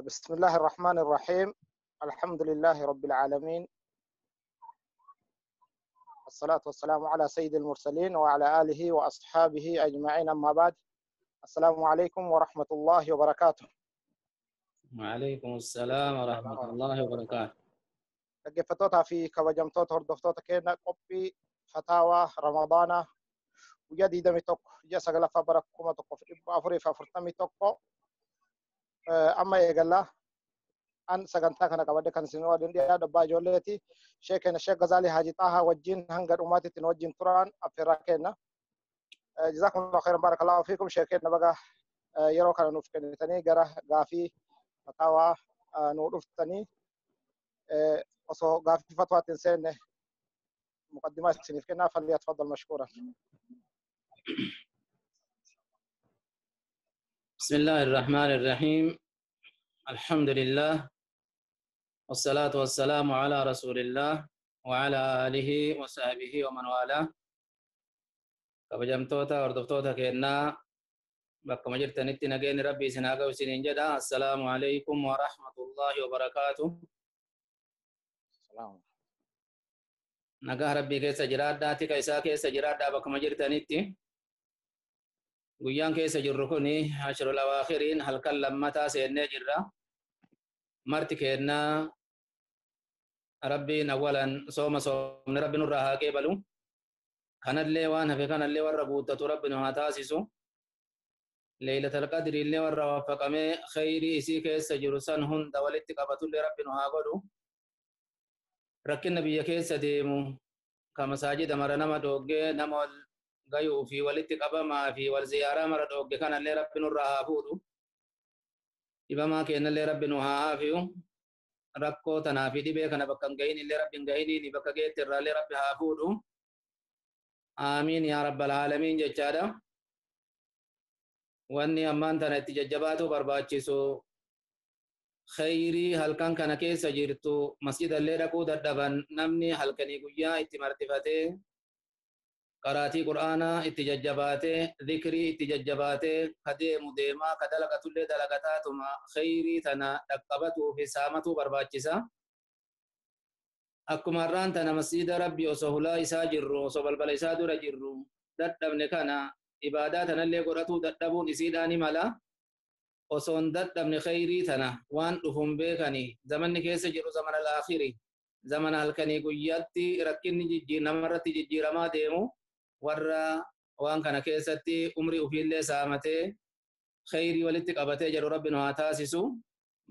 بسم الله الرحمن الرحيم. الحمد لله رب العالمين، الصلاة والسلام على سيد المرسلين وعلى آله وأصحابه أجمعين، أما بعد. السلام عليكم ورحمة الله وبركاته. وعليكم السلام ورحمة الله وبركاته. Dhaggeeffattootaa fi kabajamtoota hordoftoota keenya qophii fataawaa Ramadaanaa guyyaa 21 ji'a 9ffaa bara 1441 amma eegallaa. An sagantaa kana qabadhe kan isin waliin dhiyaadhu abbaa ijoolleeti. Sheekena Sheek Gazaalii Haji Xaahaa wajjin hanga dhumaatitti nu wajjin turan affeerraa kenna. Jazakumullahu khairan, barakallahu fiikum. Sheekena, baga yeroo kana nuuf kennitanii gara gaafii fataawaa nuu dhuftanii. Osoo gaafii fatwaatti hin seenne muqaddimaa isiniif kennaa. فليتفضل مشكورا. بسم الله الرحمن الرحيم. الحمد لله والصلاة والسلام على رسول الله وعلى آله وصحبه ومن والاه. Kabajamtoota hordoftoota keenyaa, bakkuma jirtanitti nageenyi Rabbii isin haa ga'u isiniin jedha. السلام عليكم ورحمة الله وبركاته. Nagaa Rabbii keessa jiraadhaa, tika isaa keessa jiraadhaa bakkuma jirtanitti. Guyyaan keessa jirru kuni عشر الأواخر iin halkan lammataa seennee jirra. Marti kennaa Rabbiin awwalan sooma soomni Rabbi nurraa haa qeebalu. Kanallee waan hafe kanallee warra guuttatu Rabbi nu haa taasisu. ليلة القدر illee warra waffaqamee khayrii isii keessa jiru san hunda walitti qabatullee Rabbi nu haa godhu. Rakkina biyya keessa deemu ka masaajida mara nama dooggee, nama wal gayuu fi walitti qabamaa fi wal ziyaaraa mara dhoogge kanallee Rabbi nurraa haa fuudhu. Dhibamaa kennallee Rabbi nu haa aafiyu. Rakkoo tanaa fi dhibee kana bakka hin gahin illee Rabbi hin gahiniin, bakka geetti irraallee Rabbi haa fuudhu. آمين يا رب العالمين jechaadha. Wanni ammaan tana itti jajjabaatu barbaachisu khayrii halkan kana keessa jirtu. Masjidallee dhaquu dadhaban, namni halkanii guyyaa itti martifatee qaraatii Qur'aanaa itti jajjabaatee, dhikrii itti jajjabaatee, ka deemu deemaa, ka dalagatullee dalagataatuma khayrii tana dhaqqabatuu fi saamatuu barbaachisa. Akkuma har'aan tana masjida Rabbi osoo hulaa isaa jirru, osoo balbala isaa dura jirru dadhabne kana, ibaadaa tanallee godhatuu dadhabuun isiidhaani mala. Osoo hin dadhabne khayrii tana waan dhufuun beekani. Zamanni keessa jiru zamana al-aakhiri, zamana halkanii guyyaatti rakkinni namarratti jijjiiramaa deemu. Warra waan kana keessatti umrii ufiillee saamatee khayrii walitti qabatee jedhu Rabbi nu haa taasisu.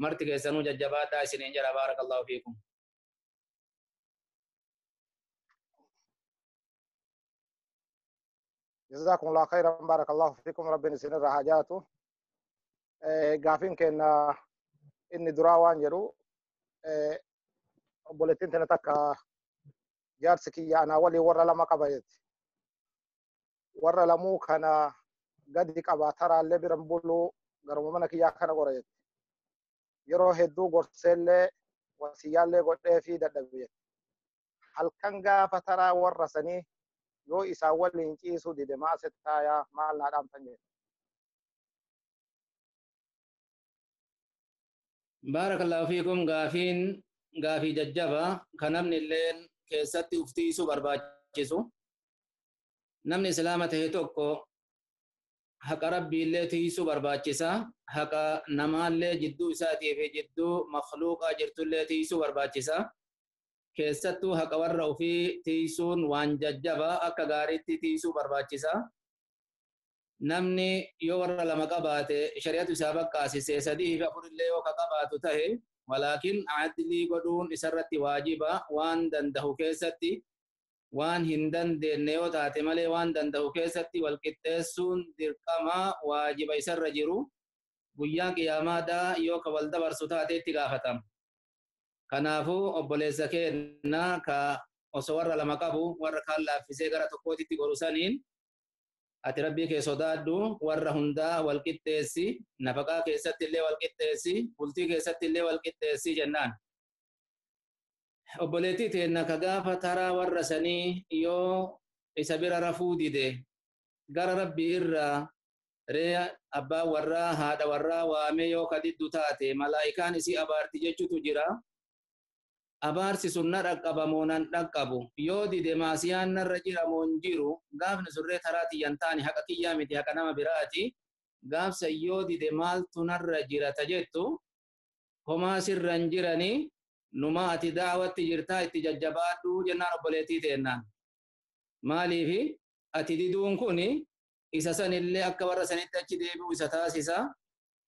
Marti keessanuu jajjabaadhaa isiniin jedha. بارك الله فيكم. جزاكم الله خيرا، بارك الله فيكم. Rabbiin isinirra haa jaalatu. Gaafiin keenya inni duraa waan jedhu, obboleettiin tana takka jaarsi kiyya anaa walii warra lama qaba jetti. Warra lamuu kana gadi qaba, taraallee biran buluu, garuma mana kiyyaa kana gora jetti. Yeroo hedduu gorseellee wasiyyaallee godhee fi dadhabe jetti. Halkan gaafa taraa warra sanii yoo isaan waliin ciisuu dide maal taayaa, maal naa dhaamtan jedhe. بارك الله فيكم. Gaafiin gaafii jajjaba kan namni illeen keessatti uftiisuu barbaachisu. Namni Islaama ta'e tokko haqa Rabbii illee tiisuu barbaachisa, haqa namaallee jidduu isaatii fi jidduu makhluuqaa jirtullee tiisuu barbaachisa. Keessattuu haqa warra ofii tiisuun waan jajjaba, akka gaariitti tiisuu barbaachisa. Namni yoo warra lama qabaate shari'atu isaa baqqaasise, sadii fi afur illee yoo ka qabaatu tahe, walaakin adlii godhuun isarratti waajiba waan dandahu keessatti. Waan hin dandeenye yoo taate malee, waan dandahu keessatti wal qixxeessuun dirqama, waajiba isarra jiru. Guyyaa qiyaamaadhaa yoo ka wal dabarsu taate itti gaafatama. Kanaafuu obboleessa keenya ka osoo warra lama qabu warra kaan laaffisee gara tokkootitti goru saniin, ati Rabbii kee sodaadhu, warra hundaa wal qixxeessi, nafaqaa keessatti illee wal qixxeessi, bultii keessatti illee wal qixxeessi jennaan. Obboleettii teenna ka gaafa taraa warra sanii yoo isa bira rafuu dide gara Rabbii irraa Ree abbaa warraa haadha warraa waamee yoo ka diddu taate malaa'ikaan isii abaarti jechutu jira. Abaarsi sun na dhaqqaba moo nan dhaqqabu? Yoo dide maasiyaan narra jira moo hin jiru? Gaafni surree taraa tiyyan taane haqa kiyyaa miti, haqa nama biraati. Gaafsa yoo dide maaltu narra jira ta jettu, homaa sirra hin jirani, numa ati daawatti jirtaa, itti jajjabaadhu jennaan obboleettii teennaan. Maaliifi ati diduun kun isa sanillee akka warra sanitti achi deebi'u isa taasisa.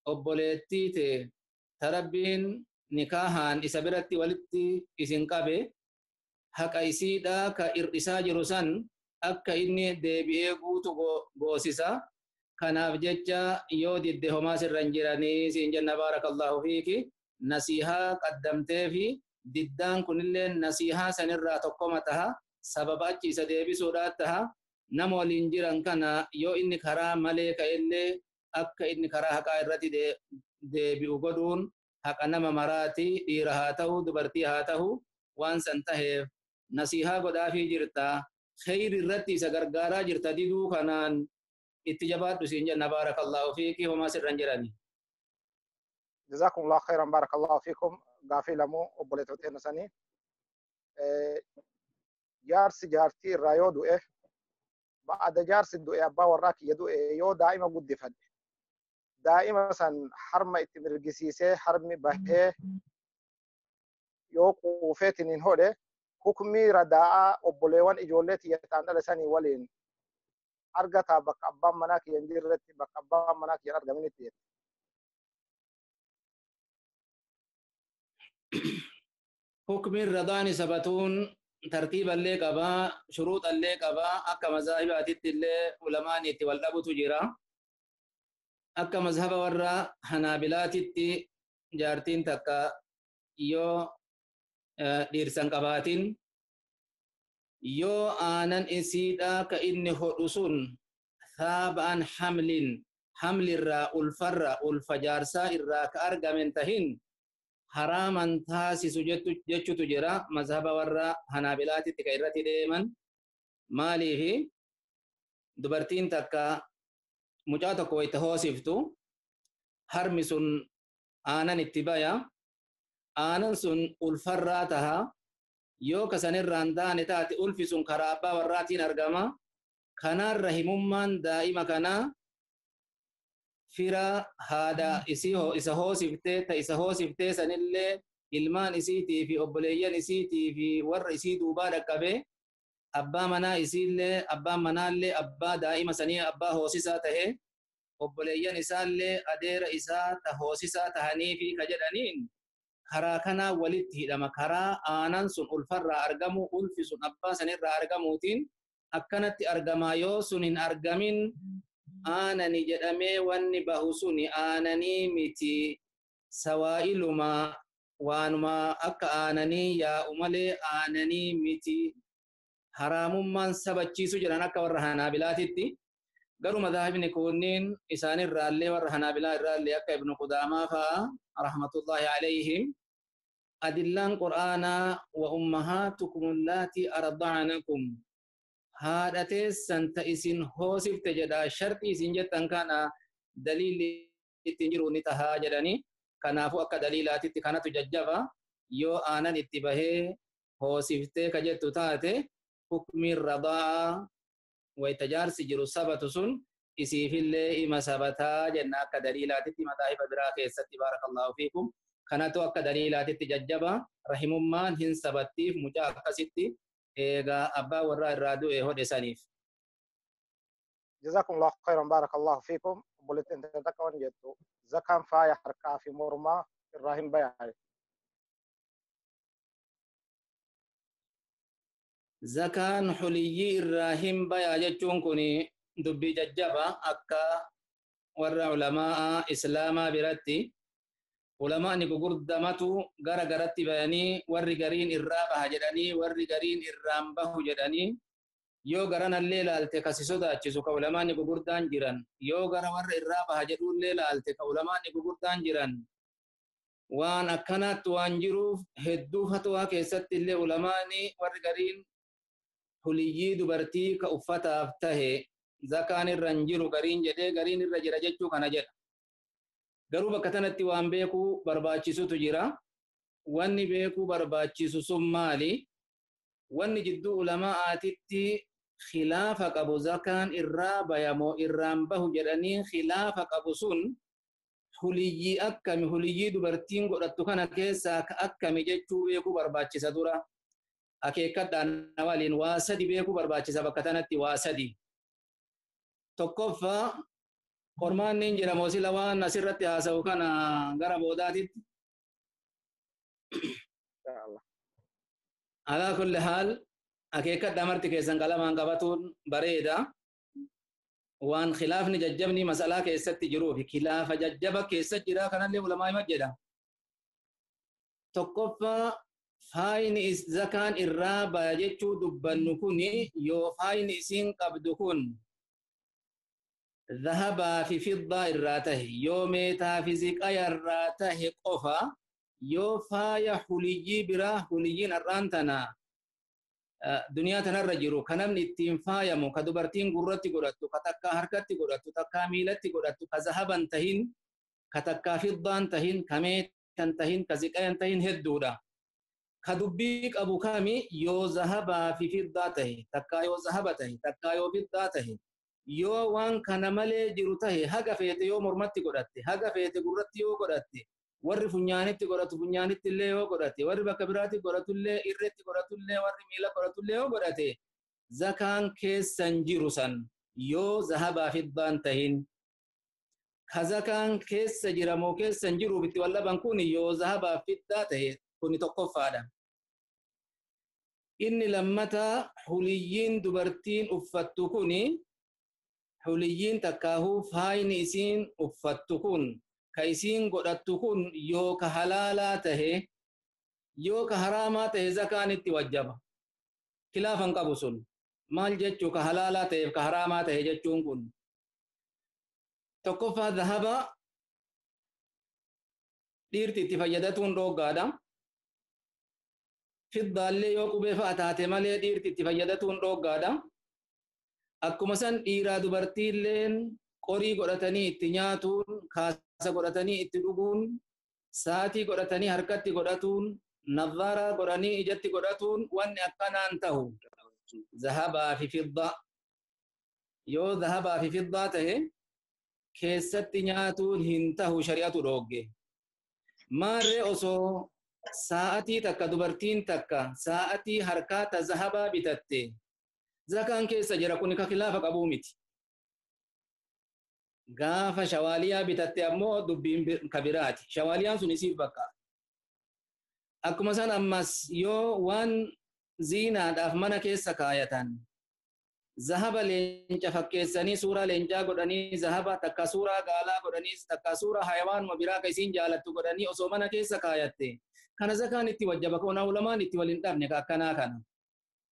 Obboleettii tee ta Rabbiin nikaahaan isa biratti walitti isin qabe, haqa isiidhaa ka hir'isaa jiru san akka inni deebi'ee guutu goosisa. Kanaaf jecha yoo didde homaa sirra hin jiranii siin jenna. Baarakallahu fiiki. Nasiihaa qaddamtee fi diddaan kunillee nasiihaa sanirraa tokkoma taha, sababa achi isa deebisuudhaa taha. Nama waliin jiran kana yoo inni karaa malee ka'ellee akka inni karaa haqaa irratti deebi'u godhuun haqa nama maraati, dhiira haa ta'u dubartii haa ta'u. Waan san taheef nasiihaa godhaafii jirta, kheyri irratti isa gargaaraa jirta, diduu kanaan itti jabaadhu siin jenna. Baarakallahu fiiki, homaa sirra hin jirani. جزاكم الله خيرا، بارك الله فيكم. Gaafii lamuu obboleetota teenya sanii. Jaarsi jaartii irraa yoo du'e, ba'ada jaarsi du'e, abbaa warraa kiyya du'e, yoo daa'ima guddifadhe, daa'ima san harma itti mirgisiisee harmi bahee yoo quufeetiin hodhe, hukmii radaa'aa obboleewwan ijoollee tiyya ta'an dhala sanii waliin argataa bakka abbaan manaa kiyya hin jirretti, bakka abbaan manaa kiyya hin argaminitti jette? Hukmiin radaani sabatuun tartiiballee qabaa, shuruuxallee qabaa, akka mazaahibaatitti illee ulamaan itti wal dhabutu jira. Akka mazhaba warra Hanaabilaatitti jaartiin takka yoo dhiirsan qabaatin, yoo aanan isiidhaa ka inni hodhu sun thaaba'an hamlin, hamlirraa, ulfarra, ulfa jaarsaa irraa ka argamen tahin, haraaman taasisu jechutu jira mazhaba warra Hanaabilaatitti ka irratti deeman. Maaliifi dubartiin takka mucaa tokko wayta hoosiftu harmi sun aanan itti baya, aanan sun ulfarraa taha. Yoo ka sanirraan taane taate, ulfi sun karaa abbaa warraatiin argama. Kanaan rahimummaan daa'ima kanaa fira haadha isii isa hoosiftee ta isa hoosiftee sanillee ilmaan isiitii fi obboleeyyan isiitii fi warra isii duubaa dhaqqabe, abbaa manaa isiillee, abbaan manaallee abbaa daa'ima sanii, abbaa hoosisaa tahe, obboleeyyan isaallee adeera isaa ta hoosisaa tahanii fi ka jedhaniin karaa kanaa walitti hidhama. Karaa aanan sun ulfarraa argamu, ulfi sun abbaa sanirraa argamuutiin akkanatti argamaa. Yoo sun hin argamin, aanani jedhamee wanni bahu suni aananii miti, sawaa'iluma waanuma akka aananii yaa'u malee aananii miti, haraamummaan sabachiisu jedhan akka warra Hanaabilaatitti. Garuu madaahibni kunniin isaanirraallee, warra Hanaabilaa irraallee, akka Ibnu Qudaamaa fa'a rahmatullahi alayhim, adillaan Qur'aanaa wa ummahaatukum allaatii arda'anakum, haadha teessan ta isin hoosifte jedha, sharxii isin jettan kana daliilli ittiin jiru ni tahaa jedhani. Kanaafuu akka daliilaatitti kanatu jajjaba. Yoo aanan itti bahee hoosiftee ka jettu taate, hukmiin radaa wayta jaarsi jiru sabatu sun isiifillee ima sabataa jenna akka daliilaatitti madaahiba biraa keessatti. Baarakallahu fiikum. Kanatu akka daliilaatitti jajjaba, rahimummaan hin sabattiif mucaa akkasitti eegaa abbaa warraa irraa du'e hodhe saniif. جزاكم الله خيرا، بارك الله فيكم. Obboleettiin takka waan jettu, zakaan faaya harkaa fi mormaa irraa hin bayaane. Zakaan xuliyyii irraa hin bayaa jechuun kun dubbii jajjaba akka warra ulamaa islaamaa biratti. Ulamaani gugurdamatu gara garatti bayanii, warri gariin irraa baha jedhanii, warri gariin irraan bahu jedhanii. Yoo garanallee laalte kasi sodaachisu ka ulamaani gugurdaan jiran, yoo gara warra irraa baha jedhuullee laalte ka ulamaani gugurdaan jiran, waan akkanaatti waan jiruuf hedduu fatwaa keessatti illee ulamaani warri gariin huliyyii dubartii ka uffataaf tahe Zakaan irra hin jiru gariin jedhee gariin irra jira jechuu kana jedha. Garuu bakka tanatti waan beekuu barbaachisutu jira. Wanni beekuu barbaachisu sun maali? Wanni jidduu ulamaa'aatitti khilaafa qabu zakaan irraa bayamoo irraan bahu jedhanii khilaafa qabu sun huliyyii akkami huliyyii dubartiin godhattu kana keessaa ka akkami jechuu beekuu barbaachisa dura. Akeekkadhaan waliin waa sadi beekuu barbaachisa bakka tanatti waa sadi. Tokkoffaa qormaanni hin jira sila waan asirratti haasa'u kana gara boodaatitti. Alaa kulli haal akeekkadhaa marti keessan qalamaan qabatuun bareeda. Waan khilaafni jajjabni masalaa keessatti jiruu fi khilaafa jajjaba keessa jira kanallee ulamaa hima jedha. Tokkoffaa faayini zakaan irraa baya jechuu dubbannu kuni yoo faayini isiin qabdu kun dhahabaa fi fiddaa irraa tahe yoo meetaa fi ziqaya irraa tahe qofa yoo faaya huliyyii biraa huliyyiin har'aan tana duniyaa tanarra jiru ka namni ittiin faayamu ka dubartiin gurratti godhattu ka takkaa harkatti godhattu takkaa miilatti godhattu ka zahaban tahin ka takkaa fiddaan tahin ka meetan tahin ka ziqayan tahin hedduudha. Ka dubbii qabu kami yoo zahabaa fi fiddaa tahe takkaa yoo zahaba tahe takkaa yoo fiddaa tahe yoo waan kana malee jiru tahe haga feete yoo mormatti godhatte haga feete gurratti yoo godhatte warri funyaanitti godhatu funyaanitti illee yoo godhate warri bakka biraatti godhatu illee irreetti godhatu illee warri miila godhatu illee yoo godhate zakaan keessan jiru san yoo zahabaa fiddaan tahin ka zakaan keessa jiramoo keessan jiruuf itti wallaban kun yoo zahabaa fiddaa tahe kuni tokkoffaadha. Inni lammataa huliyyiin dubartiin uffattu kuni huliyyiin takkaahuu faayini isiin uffattu kun ka isiin godhattu kun yoo ka halaalaa tahe yoo ka haraamaa tahe zakaan itti wajjaba. Khilaafan qabu sun maal jechuu ka halaalaa taheef ka haraamaa tahe jechuun kun tokkoffaa dhahaba dhiirti itti fayyadatuun dhooggaadha. Fiddaallee yoo qubee fa'a taate malee dhiirti itti fayyadatuun dhooggaadha. Akkuma san dhiiraa dubartiilleen qorii godhatanii itti nyaatuun, kaasa godhatanii itti dhuguun, sa'aatii godhatanii harkatti godhatuun, nadhaaraa godhanii ijatti godhatuun wanni akkanaan tahu zahabaa fi fiddaa. Yoo zahabaa fi fiddaa tahe keessatti nyaatuun hin tahu shari'atu dhoogge. Maarree osoo sa'aatii takka dubartiin takka sa'aatii harkaa ta zahabaa bitatte zakaan keessa jira kun ka khilaafa qabuu miti. Gaafa shawaaliyaa bitatte ammoo dubbiin kabiraati. Shawaaliyaan sun isiif bakka. Akkuma san ammas yoo waan ziinaadhaaf mana keessa kaayatan zahaba leenca fakkeessanii suuraa leencaa godhanii zahaba takka suuraa gaalaa godhanii takka suuraa hayawaanuma biraa ka isiin jaalattu godhanii osoo mana keessa kaayatte kana zakaan itti wajjaba koona ulamaan itti waliin dhabne ka akkanaa kana.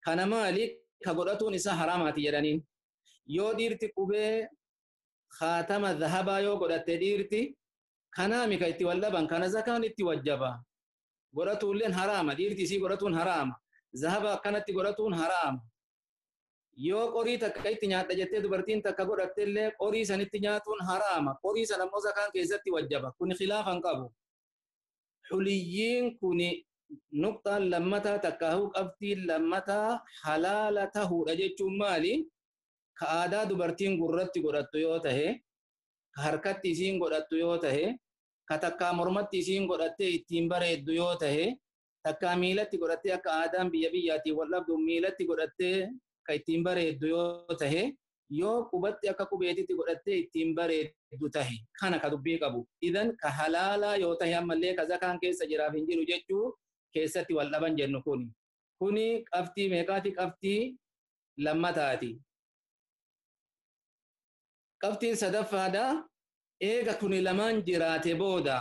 Kana maali ka godhatuun isaa haraamaati jedhaniin. Yoo dhiirti qubee khaatama zahabaa yoo godhatte dhiirti kanaami ka itti wal dhaban kana zakaan itti wajjaba. Godhatuulleen haraama dhiirti isii godhatuun haraama. Zahaba akkanatti godhatuun haraama. Yoo qorii takka itti nyaadha jettee dubartiin takka godhatte illee qorii sanitti nyaatuun haraama. Qorii san ammoo zakaan keessatti wajjaba. Kuni khilaafan qabu. Huliyyiin kuni nuqxaan lammataa takkaahuu qabxiin lammataa halaala tahuudha jechuun maali? Ka aadaa dubartiin gurratti godhattu yoo tahe, ka harkatti isiin godhattu yoo tahe, ka takkaa mormatti isiin godhattee ittiin bareeddu yoo tahe, takkaa miilatti godhattee akka aadaan biyya biyyaatiin wal dhabdu miilatti godhattee ka ittiin bareeddu yoo tahe, yoo qubatti akka qubeetitti godhattee ittiin bareeddu tahe kana ka dubbii qabu. Idan ka halaalaa yoo tahe ammallee ka zakaan keessa jiraaf hin jiru jechuu keessatti wal dhaban jennu kuni. Kuni qabxii meeqaati? Qabxii lammataati. Qabxiin sadaffaadha. Eega kuni lamaan jiraate booda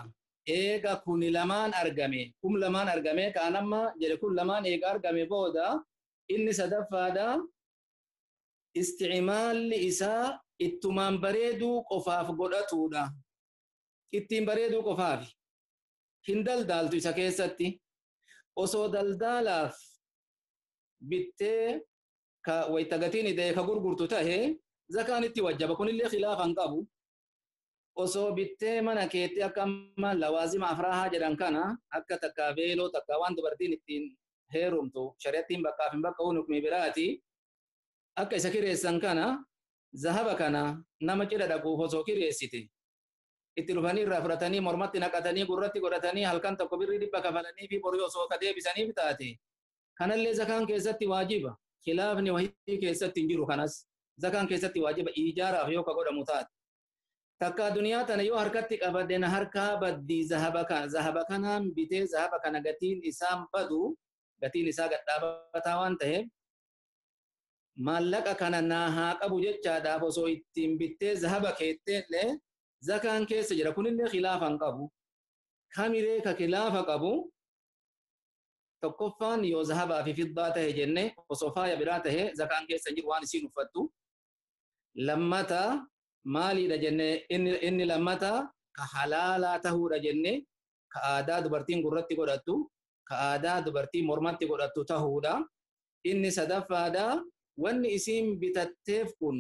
eega kuni lamaan argame kum lamaan argame kaan amma jedhe kun lamaan eega argame booda inni sadaffaadha. Isticmaalli isaa ittumaan bareeduu qofaaf godhatuudha. Ittiin bareeduu qofaaf. Hin daldaaltu isa keessatti. Osoo daldaalaaf bittee ka wayita gatiin ida'e ka gurgurtu tahe Zakaan itti wajjaba. Kunillee khilaafa hin qabu. Osoo bittee mana keetti akka amma lawaazima afraahaa jedhan kana akka takkaa beeloo takkaa waan dubartiin ittiin heerumtu shari'attiin bakkaaf hin bakka hukmi biraati. Akka isa kireessan kana zahaba kana nama cidha dhaquuf osoo kireessite itti dhufanii irraa fudhatanii mormatti naqatanii gurratti godhatanii halkan tokko birrii 100 kafalanii fi borii osoo ka deebisaniif taate kanallee zakaan keessatti waajiba. Khilaafni wahii keessatti hin jiru kanas zakaan keessatti waajiba ijaaraaf yoo ka godhamu taate. Takka duniyaa tana yoo harkatti qabadde na harkaa baddii zahaba kanaan bitee zahaba kana gatiin isaan badu gatiin isaa gadhaabataa waan ta'eef maallaqa kana naa haa qabu jechaadhaaf osoo ittiin bittee zahaba keettee illee zakaan keessa jira. Kunillee khilaafa hin qabu. Kamiree ka khilaafa qabu tokkoffaan yoo zahabaa fi fiddaa tahe jenne osoo faaya biraa tahe zakaan keessa hin jiru waan isiin uffattu. Lammata maaliidha jenne inni lammata ka halaalaa tahuudha jenne ka aadaa dubartiin gurratti godhattu ka aadaa dubartiin mormatti godhattu tahuudha. Inni sadaffaadha wanni isiin bitatteef kun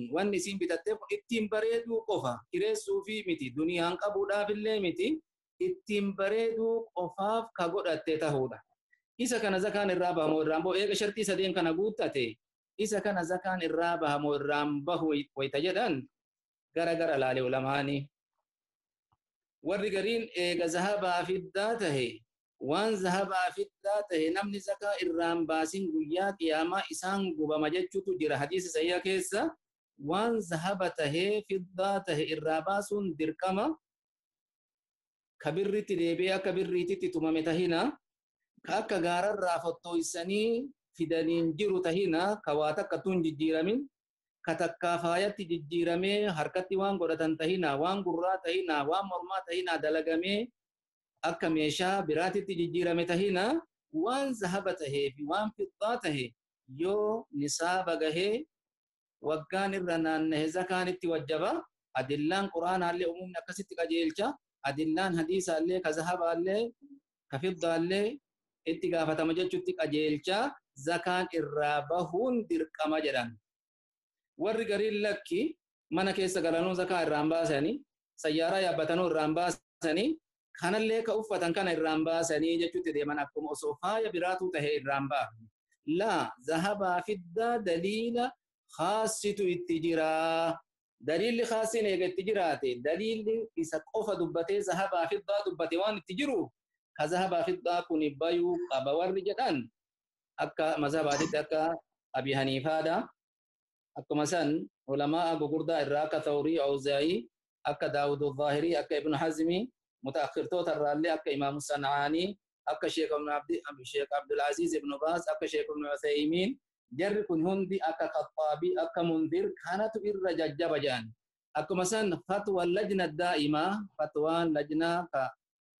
ittiin bareeduu qofa kireessuu fi miti duniyaan qabuudhaaf illee miti ittiin bareeduu qofaaf ka godhatte tahuudha. Isa kana zakaan irraa bahamoo irraan bahu eega shartii sadeen kana guuttate isa kana zakaan irraa bahamoo irraan bahu wayita jedhan gara gara laale ulamaani. Warri gariin eega zahabaa fiddaa tahe waan zahabaa fiddaa tahe namni zakaa irraan baasin guyyaa qiyaamaa isaan gubama jechuutu jira hadiisa sahiha keessa. Waan zahaba tahee fiddaa tahe irraa baasuun dirqama ka birritti deebi'ee akka birriititti tumame tahina ka akka gaararraa fottooysanii fidaniin jiru tahina ka waa takka tun jijjiiramin ka takkaa faayatti jijjiiramee harkatti waan godhatan tahina waan gurraa tahina waan mormaa tahina dalagamee akka meeshaa biraatitti jijjiirame tahina waan zahaba tahee fi waan fiddaa tahe yoo nisaaba gahee waggaan irra naannahe zakaan itti wajjaba. Adillaan quraanaallee umumni akkasitti qajeelcha. Adillaan hadiisaallee ka zahabaallee ka fiddaallee itti gaafatama jechuutti qajeelcha. Zakaan irraa bahuun dirqama jedhan. Warri gariin lakki mana keessa galanuu zakaa irraan baasanii sayyaaraa yaabbatanuu irraan baasanii kanallee ka uffatan kana irraan baasanii jechuutti deeman akkuma osoo faaya biraatu tahe irraan baafne. Laa zahabaa fiddaa daliila khaasitu itti jira. Daliilli khaasiin eega itti jiraate daliilli isa qofa dubbatee zahabaa fiddaa dubbate waan itti jiru ka zahabaa fiddaa kun bayuu qaba warri jedhan akka mazhabaatitti akka Abi Haniifaadha. Akkuma san ulamaa gugurdaa irraa akka Thawrii Awzaa'ii akka Daawud Zaahirii akka Ibn Hazmii mutaakhirtoota irraallee akka Imaamu Sancaanii akka Sheekh Abdulaziz Ibn Baaz akka Sheekh Ibn Uthaymiin jarri kun hundi akka Khaxaabii akka Munzir kanatu irra jajjaba jedhan. Akkuma san fatwa lajna daa'imaa fatwaan lajnaa ka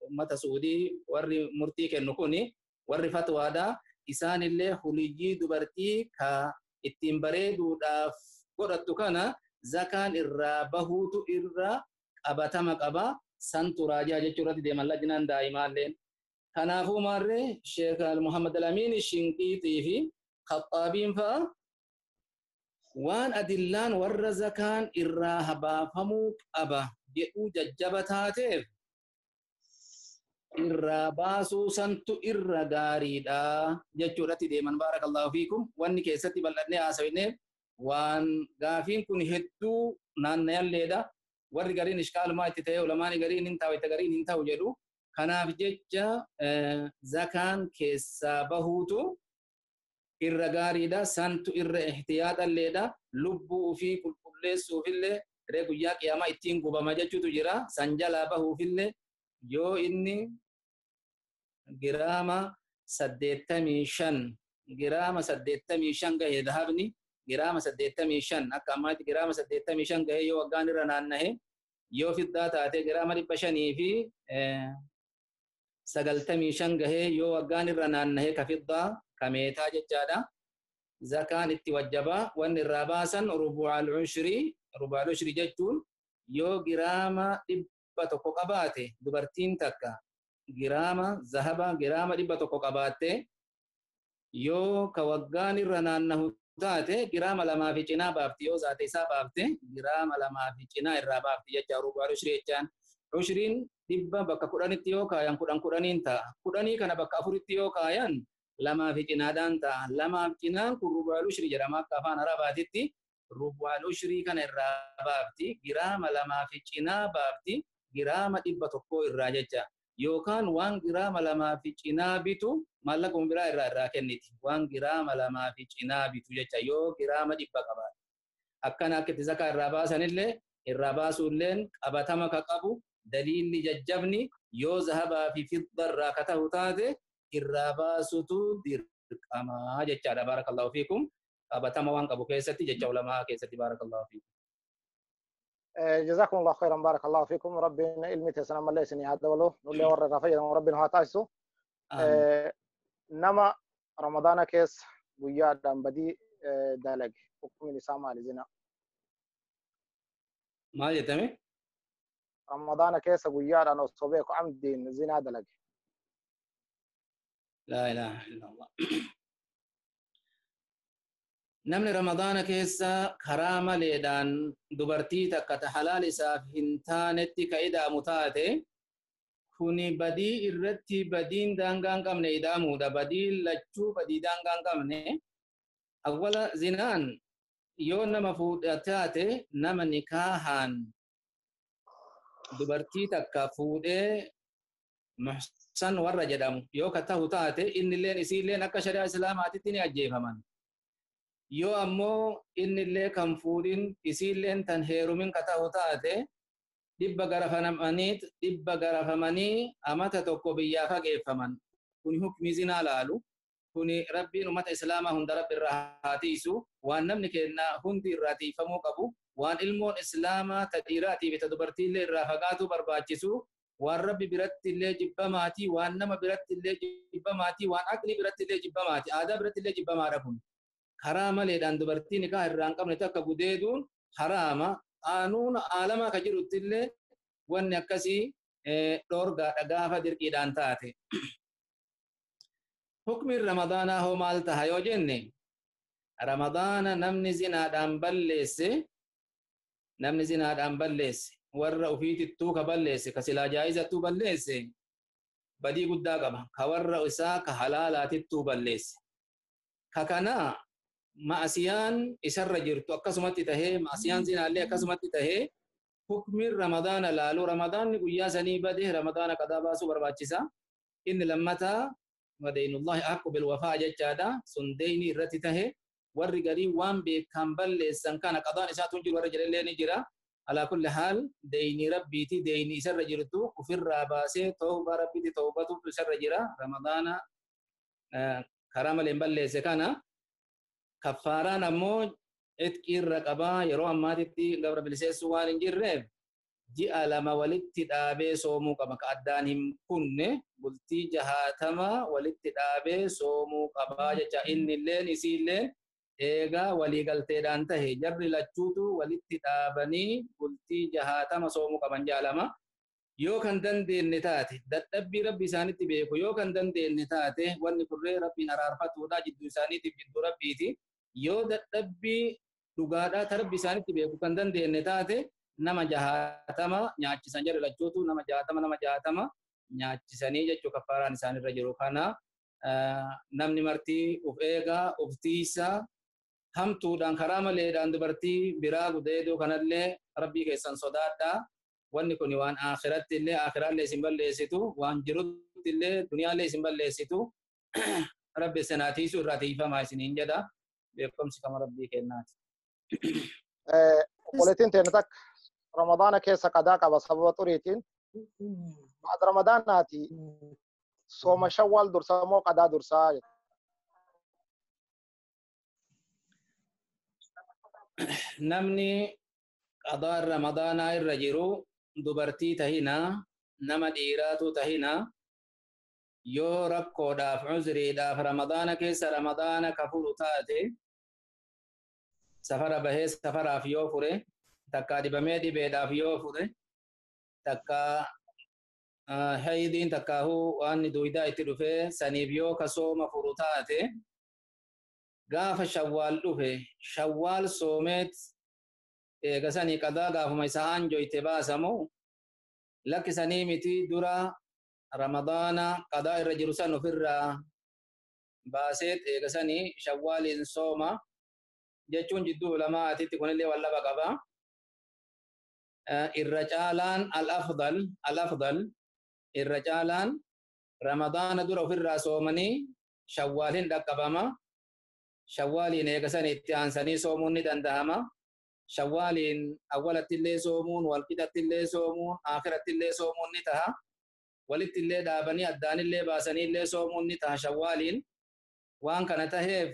ummata Suudii warri murtii kennu kuni warri fatwaadha isaanillee huliyyii dubartii ka ittiin bareeduudhaaf godhattu kana zakaan irraa bahuutu irra qabatama qaba santu raajaa jechuu irratti deeman lajnaan daa'imaalleen. Kanaafuu maarree Sheekh Muhammad Al-Amiin Shinqiixii fi Khaxaabiin fa'a waan adillaan warra zakaan irraa habaafamuu qaba jedhuu jajjaba taateef irraa baasuu santu irra gaariidha jechuudhatti deeman. Baarakallahu fiikum. Wanni keessatti bal'annee haasawinee waan gaafiin kun hedduu naannayalleedha. Warri gariin ishkaalumaa itti ta'e ulamaani gariin hin ta'u itti gariin hin ta'u jedhu. Kanaaf jecha zakaan keessaa bahuutu irra gaariidha. Santu irra ihtiyaaxalleedha. Lubbuu ofii qulqulleessuufillee ree guyyaa qiyaamaa ittiin gubama jechuutu jira. San jalaa bahuufillee yoo inni giraama 85 giraama 85 gahe dhahabni giraama 85 akka ammaatti giraama 85 gahe yoo waggaan irra naannahe yoo fiddaa taate giraama 595 gahe yoo waggaan irra naannahe ka fiddaa ka meetaa jechaadha. Zakaan itti wajjabaa wanni irraa baasan rubu'al ushri jechuun yoo giraama 100 qabaate dubartiin takka giraama zahaba giraama 100 qabaatte yoo ka waggaan irra naannahu taate giraama 2 fi cinaa baafti. Yoo zaate isaa baafte giraama 2 fi cinaa irraa baafti jecha rubu'al ushrii jechaan. Ushriin 100 bakka 10tti yoo kaayan 10 10 ta'a. 10 kana bakka 4tti yoo kaayan 2 fi cinaadhaan ta'a. 2 fi cinaan kun rubu'al ushrii jedhama akka afaan Arabaatitti. Rubu'al ushrii kana irraa baafti. Giraama 2 fi cinaa baafti. Giraama 100 irraa jecha. Yookaan waan giraama 2 fi cinaa bitu maallaquma biraa irraa kenniti. Waan giraama 2 fi cinaa bitu jecha yoo giraama 100 qabaate. Akkana akka itti zakaa irraa baasanillee irraa baasuulleen qabatama ka qabu daliilli jajjabni yoo zahabaa fi fidda irraa ka ta'u taate irraa baasutu dirqamaa jechaadha. Baarakallahu fiikum. Qabatama waan qabu keessatti jecha ulamaa keessatti baarakallahu fiikum. جزاكم الله خيرا بارك الله فيكم. ربنا علمي تسنى ملي سني هذا ولو نولي ور رافي ربنا هاتاسو. نما رمضان كيس ويا دم بدي دالج حكم نساء مال زنا. ما جتمي؟ رمضان كيس ويا أنا صبيك عمدين زنا دالج. لا إله إلا الله. Namni Ramadaana keessa karaa maleedhaan dubartii takka ta halaal isaaf hin taanetti ka ida'amu taate kuni badii irratti badiin daangaa hin qabne ida'amuudha. Badiin lachuu badii daangaa hin qabne. Awwala zinaan yoo nama fuudha taate nama nikaahaan dubartii takka fuudhee muhsan warra jedhamu yoo ka tahu taate innilleen isiilleen akka shari'aa islaamaatitti ni ajjeefaman. Yoo ammoo innillee kan fuudhin isiilleen tan heerumin ka ta'u taate 100 garafamanii amata tokko biyyaa fageeffaman. Kuni hukmi zinaa laalu. Kuni rabbiin ummata islaamaa hunda rabbi irraa haa tiisu. Waan namni kennaa hundi irraa tiifamuu qabu. Waan ilmoon islaamaa ta dhiiraatii fi ta dubartiillee irraa fagaatuu barbaachisu. Waan rabbi biratti illee jibbamaatii, waan nama biratti illee jibbamaatii, waan aqlii biratti illee jibbamaatii, aadaa biratti illee jibbamaadha kun. Karaa maleedhaan dubartii nikaa irraa hin qabne takka gudeeduun haraama. Qaanuuna aalamaa ka jirutti illee wanni akkasii dhoorgaadha gaafa dirqiidhaan taate. Hukmiin Ramadaanaa hoo maal taha yoo jenne, Ramadaana namni zinaadhaan balleesse, namni zinaadhaan balleesse, warra ofiitittuu ka balleesse, ka silaa jaayizattuu balleesse, badii guddaa qaba. Ka warra isaa ka halaalaatittuu balleesse. Ka kanaa ma'asiyaan isarra jirtu akkasumatti tahee, ma'asiyaan zinaallee akkasumatti tahee, hukmiin Ramadaana laalu. Ramadaanni guyyaa sanii bade Ramadaana qadaa baasuu barbaachisa. Inni lammataa wadeenullahi ahaqqu bilwafaa jechaadha. Sun deeyni irratti tahe warri garii waan beekan balleessan kana qadaan isaatu hin jiru warra jedhallee ni jira. Alaa kulli haal deeyni rabbiiti, deeyni isarra jirtu ofirraa baasee tawbaa rabbiiti tawbatu isarra jira. Ramadaana karaa malee hin balleesse kana. Kaffaaraan ammoo itqii irra qabaa yeroo ammaatitti gabra biliseessuu waan hin jirreef ji'a 2 walitti dhaabee soomuu qaba. Ka addaan hin kunne bultii 60 walitti dhaabee soomuu qabaa jecha. Innilleen isiilleen eegaa waliigalteedhaan tahe jarri lachuutu walitti dhaabanii bultii 60 soomuu qaban ji'a 2. Yoo kan dandeenye taate dadhabbii rabbi isaanitti beeku yoo kan dandeenye taate wanni kurree rabbiin araarfatuudha jidduu isaaniitiif jidduu rabbiiti. Yoo dadhabbii dhugaadhaa ta rabbi isaanitti beeku kan dandeenye taate nama 60 nyaachisan jarri lachuutu nama 60 nama 60 nyaachisanii jechuu kaffaaraan isaanirra jiru. Kana namni martii of eegaa of tiisaa hamtuudhaan karaa maleedhaan dubartii biraa gudeeduu kanallee rabbii keessan sodaadhaa. Wanni kun waan akhiratti illee akhiraallee isin balleessitu, waan jirutti illee duniyaallee isin balleessitu. Rabbi isin haa tiisu irraa tiifamaa isiniin jedha. Beekumsi kama rabbii kennaati. Obboleettiin teenya takka Ramadaana keessa qadaa qaba sababa xuriitiin. Ba'aad Ramadaanaati sooma Shawwaal dursaa moo qadaa dursaa jedha. Namni qadaan Ramadaanaa irra jiru dubartii tahinaa, nama dhiiraatu tahinaa, yoo rakkoodhaaf uzriidhaaf Ramadaana keessa Ramadaana ka furu taate safara bahee safaraaf yoo fure, takkaa dhibamee dhibeedhaaf yoo fure, takkaa haydiin takkaahuu waan duwidaa itti dhufee saniif yoo ka sooma furu taate Gaafa Shawwaal dhufe Shawwaal soomeet eegasanii qadaa gaafuma isa aanjoyte baasamu lakkisanii miti dura Ramadaana qadaa irra jiru san ofirraa baaseet eegasanii Shawwaaliin sooma jechuun jidduu ulamaatitti kunillee wallaba qaba. Irra caalaan al-afdal al-afdal irra caalaan Ramadaana dura ofirraa soomanii Shawwaaliin dhaqqabama. Shawwaaliin eegasanii itti aansanii soomuun ni danda'ama. Shawwaaliin awwalattillee soomuun, walqixattillee soomuun, akhirattillee soomuun ni taha. Walittillee dhaabanii addaanillee baasaniillee soomuun ni taha Shawwaaliin. Waan kana taheef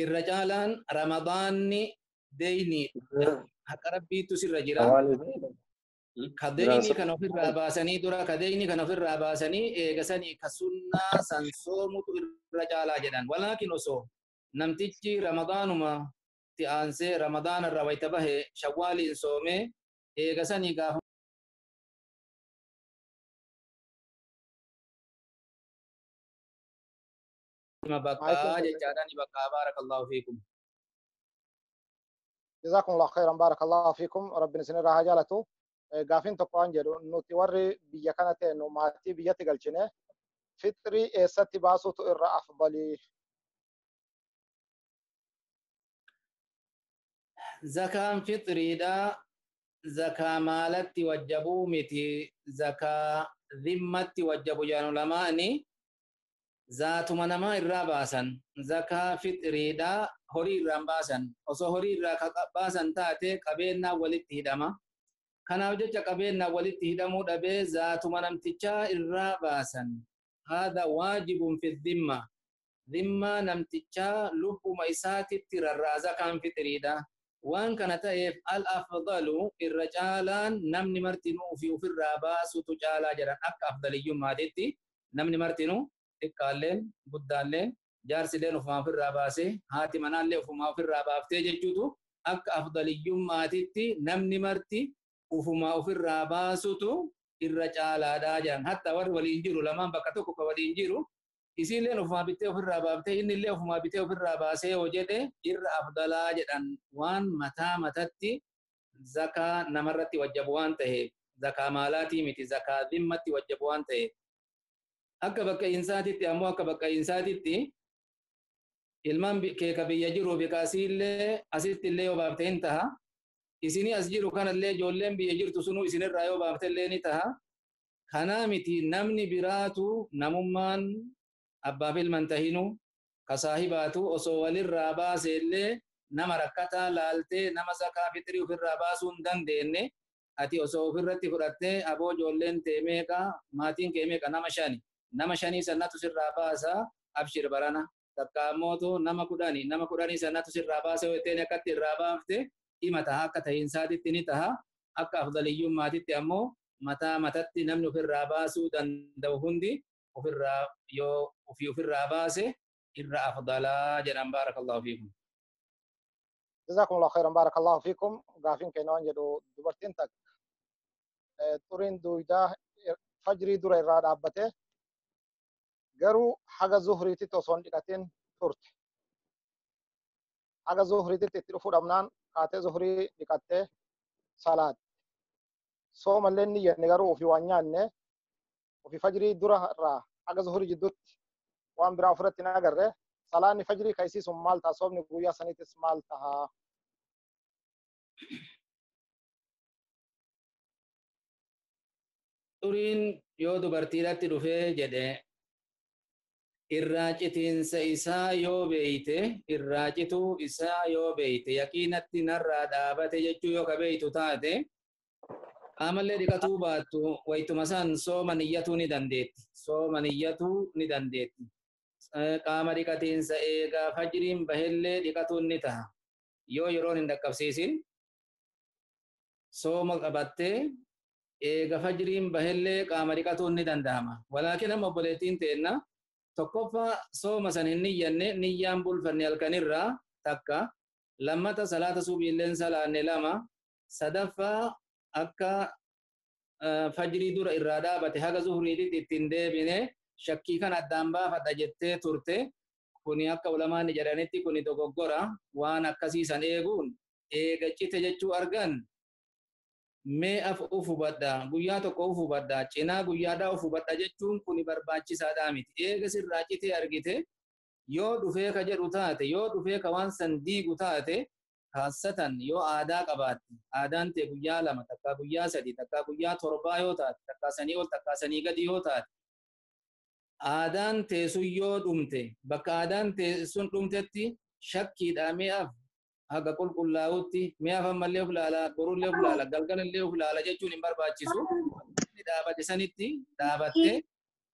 irra caalaan Ramadaanni deyni haqa Rabbiitu sirra jira. Ka deyni kana ofirraa baasanii dura ka deyni kana ofirraa baasanii eegasanii ka sunnaa san soomutu irra caalaa jedhan. Walaakin osoo namtichi Ramadaanuma itti aansee Ramadaana irraa wayita bahe Shawwaaliin soomee eegasanii gaafa bakkaa jechaadhaan bakkaa. Baarakallahu fiikum. Jazakumullahu khairan, barakallahu fiikum. Rabbiin isinirraa haa jaalatu. Gaafiin tokko waan jedhu, nuti warri biyya kana teennu maatii biyyatti galchine fixrii eessatti baasuutu irra afdalii? Zakaan fixriidha zakaa maalatti wajjabuu miti, zakaa dhimmatti wajjabu jedhan ulamaani. Zaatuma namaa irraa baasan zakaa fixriidha, horii irraan baasan. Osoo horii irraa baasan taate qabeennaa walitti hidhama. Kanaaf jecha qabeennaa walitti hidhamuu dhabee zaatuma namtichaa irraa baasan. Haadha waajibun fi dhimma, dhimmaa namtichaa lubbuma isaatitti rarra'a zakaan fixriidha. Waan kana ta'eef al afdalu irra caalaan namni martinuu ofii ofirraa baasutu caalaa jedhan. Akka afdaliyyummaatitti namni martinuu xiqqaalleen guddaalleen jaarsilleen ofumaa ofirraa baasee haati manaallee ofumaa ofirraa baaftee jechuutu akka afdaliyyummaatitti namni marti ofumaa ofirraa baasutu irra caalaadhaa jedhan. Hatta warri waliin jiru lamaan bakka tokko ka waliin jiru isiilleen ofumaa bittee ofirraa baaftee innillee ofumaa bitee ofirraa baasee yoo jedhe irra afdalaa jedhan. Waan mataa matatti zakaa namarratti wajjabu waan ta'eef, zakaa maalaatii miti, zakaa dhimmatti wajjabu waan ta'eef. Akka bakka insaatitti ammoo akka bakka insaatitti ilmaan keeka biyya jiru bikaasiillee asitti illee yoo baafte hin taha. Isinii as jiru kanallee ijoolleen biyya jirtu sunuu isinirraa yoo baafte illee ni taha. Kanaa miti namni biraatu namummaan abbaaf ilman tahinu ka saahibaatu osoo walirraa baase illee nama rakkataa laaltee nama zakaa fixrii ofirraa baasuu hin dandeenye ati osoo ofirratti fudhattee aboo ijoolleen tee meeqa, maatiin kee meeqa, nama shani, nama shanii sannatu sirraa baasa, abshir barana takka ammootu nama 10, nama 10 sannatu sirraa baasa yoo jetteen akkatti irraa baafte hima taha. Akka tahiinsaatitti ni taha. Akka afdaliyyummaatitti ammoo mataa matatti namni ofirraa baasuu danda'u hundi ofirraa yoo ofii ofirraa baase irra afdalaa jedhan. Baarakallahu fiikum. Jazakumullahu khairan, barakallahu fiikum. Gaafiin keenya waan jedhu, dubartiin takka xuriin duudaa fajrii dura irraa dhaabbate garuu haga zuhriititti osoo hin dhiqatin turte. Haga zuhriititti itti dhufuu dhabnaan kaatee zuhrii dhiqattee salaatte. Soomallee ni jenne garuu ofii waan nyaanne ofii fajrii dura irraa haga zuhrii jidduutti waan biraa ofirratti hin agarre. Salaanni fajrii ka isii sun maal ta'a? Soomni guyyaa saniitis maal ta'a? Xuriin yoo dubartiidhatti dhufee jedhe irraa citiinsa isaa yoo beeyte, irraa cituu isaa yoo beeyte, yaqiinatti narraa dhaabate jechuu yoo ka beeytu taate qaamallee dhiqatuu baattu waytuma san sooma niyyatuu ni dandeetti. Sooma niyyatuu ni dandeetti. Qaama dhiqatiinsa eegaa fajriin bahellee dhiqatuun ni taha. Yoo yeroon hin dhaqqabsiisin sooma qabattee eega fajriin bahellee qaama dhiqatuun ni danda'ama. Walaakin amma obboleettiin teenna tokkoffaa sooma san hin niyyanne, niyyaan bulfanne halkanirraa takka, lammata salaata subiilleen salaanne lama, sadaffaa akka fajrii dura irraa dhaabate haga zuhriititti ittiin deebine. Shakkii kana addaan baafadha jettee turte. Kuni akka ulamaanni jedhanitti kuni dogoggora. Waan akkasiisan eeguun eega cite jechuu argan mee af uf hubadha, guyyaa tokko uf hubadha, cinaa guyyaadhaa uf hubadha jechuun kuni barbaachisaadhaa miti. Eega sirraa citee argite yoo dhufee ka jedhu taate, yoo dhufee ka waan san diigu taate, kaassatan yoo aadaa qabaatte, aadaan tee guyyaa 2, takkaa guyyaa 3, takkaa guyyaa 7 yoo taate, takkaa sanii ol, takkaa sanii gadi yoo taate, aadaan tee sun yoo dhumte, bakka aadaan tee sun dhumtetti shakkiidhaa mee af haga qulqullaa'utti, mee af ammallee of laala, borullee of laala, galgalallee of laala jechuun hin barbaachisu. Inni dhaabate sanitti dhaabattee